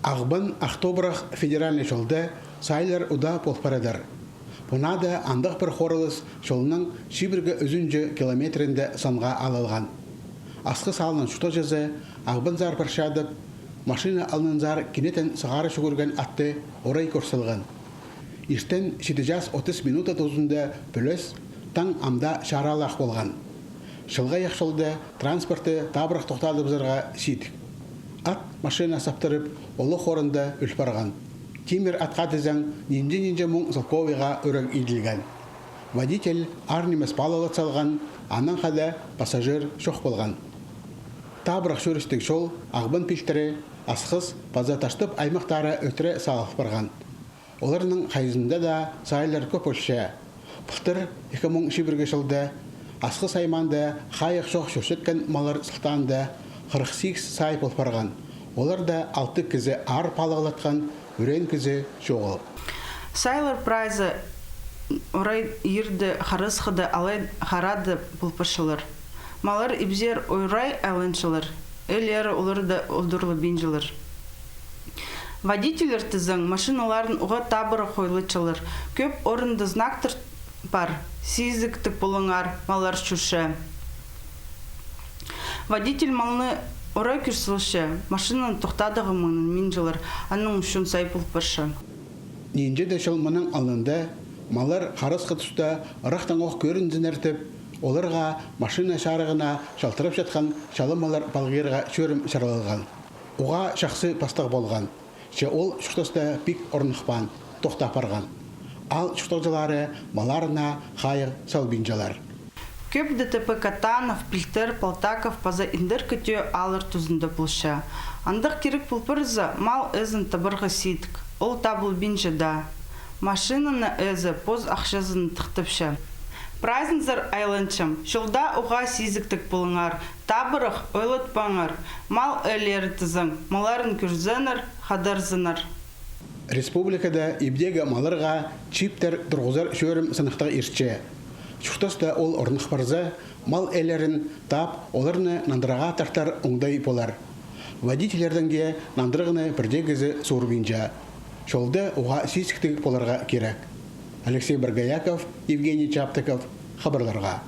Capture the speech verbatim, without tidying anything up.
Ағбан — Ах Тобырах федеральный чолда сайлар удаа пол парадыр. Пу наада андағ пір хорылыс чолның чибіргі ӱзінҷі километрінде санға алылған. Асхыс аалның чуртағҷызы Ағбанзар парчадып, машина алнынзар кинетін сығара чӱгӱрген атты орай кӧр салған. Иртен читі час отыс минута тузында пӱлес, таң ам даа чарыылах полған. Чылғаяқ чолда транспортты табырах тохтадыбызарға сидік. Ат машина саптырып, олох орында ӱл парған. Тимір атха тізең нинҷе-нинҷе муң салковайға ӱрек иділген. Водитель аар нимес палалат салған, анаң хада пассажир чох полған. Табырах чӧрістіг чол Ағбан пилтірі, Асхыс паза Таштып аймахтары ӧтіре салыл парған. Оларның хайзында даа сайлар кӧп полча. Пылтыр, ікі муң чибіргі чылда, Асхыс аймаанда хайығ чох чӧрчеткен маллар сылтаанда хырых сигіс сай пол парған. Оларда алты кізі аар палалатхан, ӱреен кізі чоғыл. Сайлар прайзы орай иирде, харасхыда алай харада пол парчалар. Маллар ибзер орай айланчалар, ээлері оларда одырлабинчалар. Водительлер тізең машиналарын уғаа табырах ойлатчалар. Кӧп орында знактар пар: «Сизіктіг полыңар, маллар чӧрче». Водитель малны орай кӧр салча, машинаны тохтадарға маңнанминчалар, аның ӱчӱн сай пол парча. Нинҷе-де чыл мының алнында маллар харасхы туста ырахтаң ох кӧрінзіннер тіп, оларға машина чарығына чалтырапчатхан чалымалар палғирға чӧрім чарылған. Уғаа чахсы пастығ полған. Че ол чуртаста пик орныхпаан, тохтап парған. Аал чуртағҷылары малларына хайығ салбинчалар. Кӧп ДТП Катанов, Пилтер, Полтаков паза Индіркі Тӧӧ ааллар тузында полча. Андағ кирек пол парза, мал ээзін табарға сидік. Ол табылбинча даа. Машинаның ээзі пос ахчазынаң тыхтапча. Прайзынзар айланчам, чолда уғаа сизіктіг полыңар, табырах ойлатпаңар, мал ээлері тізең малларын кӧрзіннер, хадарзыннар. Республикада ибдегі малларға чиптер турғызар чӧрім сынахтығ иртче. Чуртаста ол орных парза, мал ээлерін таап, оларны нандырарға тартар оңдай полар. Водительлердең дее нандырығны пір дее кізі суурбинча. Чолда уғаа сизіктіг поларға кирек. Алексей Боргояков, Евгений Чаптыков, хабарларға.